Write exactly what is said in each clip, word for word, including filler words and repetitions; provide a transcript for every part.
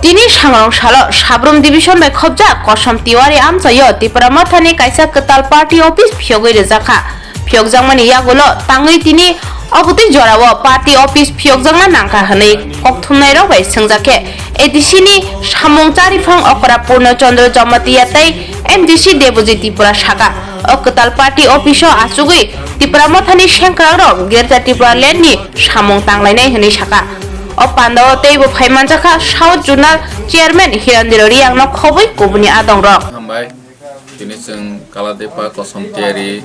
Tini sangrong salo Sabrum Division bai khobjak Kosom Tiwari amchaio Tipra Mothani kaisa kwtal party office phiyogwi rwjakha. Phiyokjakmani yagulo tangwi tini obotwi jorao party office phiyokjakna nangkha hwnwi kokthumnairok bai swngjak khe A D C ni samung chariphang okra Purno Chandra Jamatia tei M D C Debojit Tripura saka. O kwtal party office o achugwi Tipra Mothani sengkrakrok Greater Tripura Land ni samung tanglainai hwnwi saka. O pandao teibo phai manjakha South Zonal Chairman Hirandiro Riang no khobwi kubuni adongrok. Hambai, tini chwng Kaladepa Kosom Tiwari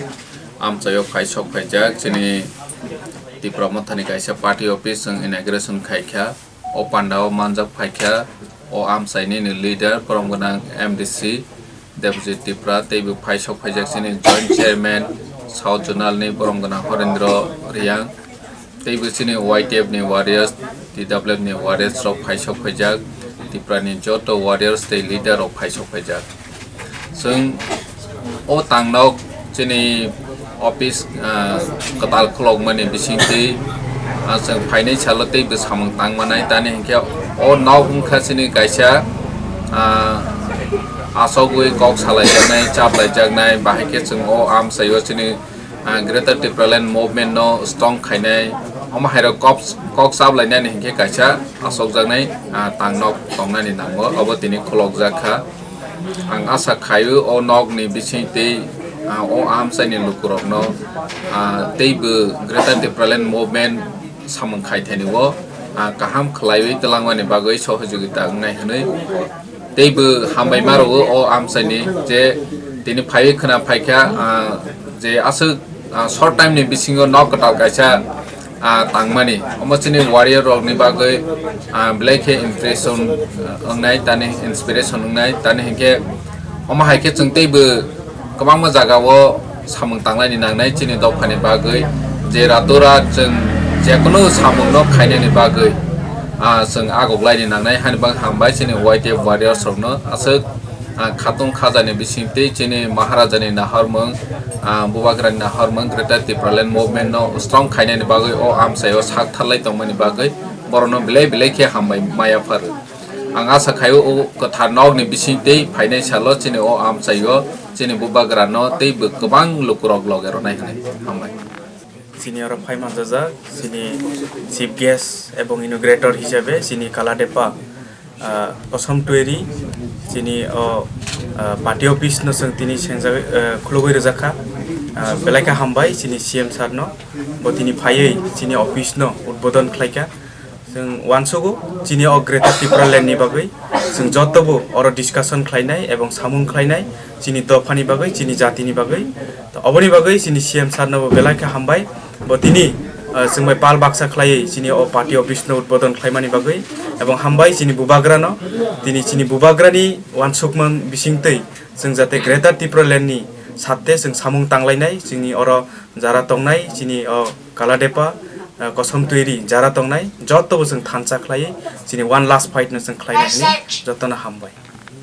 amchaio phai sok phaijak chini Tipra Mothani kaisa party office chwng inauguration khaikha. O pandao manjak phaikha o amchaini ni leader borom gwnang M D C Debojit Tripura teibo phai sok phaijak chini Joint Chairman South Zonal ni borom gwnang Horendro Riang. Teibo chini Y T F ni warriors, T W F ni warriors rok phai sok phaijak, Tripura ni joto warriors tei leader rok phai sok phaijak. Chwng o tangnok chini office, ah, kwtal khulokmani bisingtwi, ah, chwng phainai salo teibo samung tangmanai, tani hinkhe o nok wngkha chini kaisa, ah, asogwi kok salaijaknai, chaplaijaknai, bahai khe chwng o amchaio chini ah, Greater Tipraland Movement no strong khainai, omo hairok kok, kok chaplainani hinkhe kaisa asokjaknai, ah, tangnok tongnani nango, obo tini khulokjak kha. Ang asa khaio o nokni bising tei, ah, o amchaini lukurokno, ah, teibo Greater Tipraland Movement samung khaithani o, ah, kaham khwlaiwi twlangmani bagwi sohojogita wngnai hwnwi teibo hambai ma rwo o amchaini je tini phaiwi khwna phaikha, ah, je aswk, ah, short time ni bisingo nok kwtal kaisa, ah, tangmani omo chini warrior rokni bagwi, ah, belai khe impression, ah, wngnai tani inspiration wngnai tani hinkhe omo hai khe chwng teibo kwbangma jagao samung tanglaini nangnai chini dophani bagwi, je ratura chwng jekunu samungno khainani bagwi, ah, chwng agoklaini nangnai hani bang hambai chini Y T F warriors rokno aswk, ah, khatung khajani bising tei chini Maharajani nahormung, ah, Bubagrani nahormung Greater Tipraland Movement no strong khainani bagwi o amchaio sak tharlai tongmani bagwi borokno belai belai khe hambai maya pharo. Ang asa khaio o kwthar nokni bising tei phainai salo chini o amchaio chini bubagrano teibo kwbang lukurok loge rwnai hwnwi. Hambai. Chini oro phai manjajak chini chief guest ebong inaugurator hisabe chini Kaladepa, ah, Kosom Tueri chini o, ah, party office no chwng tini sengjagwi, ah, khulugwi rwjakha. Ah, belai khe hambai chini C M sir no, bo tini phaiwi chini office no udbodon khlaikha. Chwng uansugo chini o Greater Tipraland ni bagwi chwng jotobo oro discussion khlainai ebong samung khlainai chini dophani bagwi, chini jatini bagwi. To oboni bagwi chini C M sir nobo belai khe hambai. Bo tini, ah, chwng bai pal baksa khlaiwi chini o party office no udbodon khlaimani bagwi ebong hambai chini bubagrano. Tini chini bubagrani uansukmung bisingtwi chwng jate Greater Tipraland ni satte chwng samung tanglainai chini oro jara tongnai chini o Kaladepa, eh, Kosom Tuiri jara tongnai, joto bo chwng thansa khlaiwi chini one last fight no chwng khlainai hwnwi jotono hambai.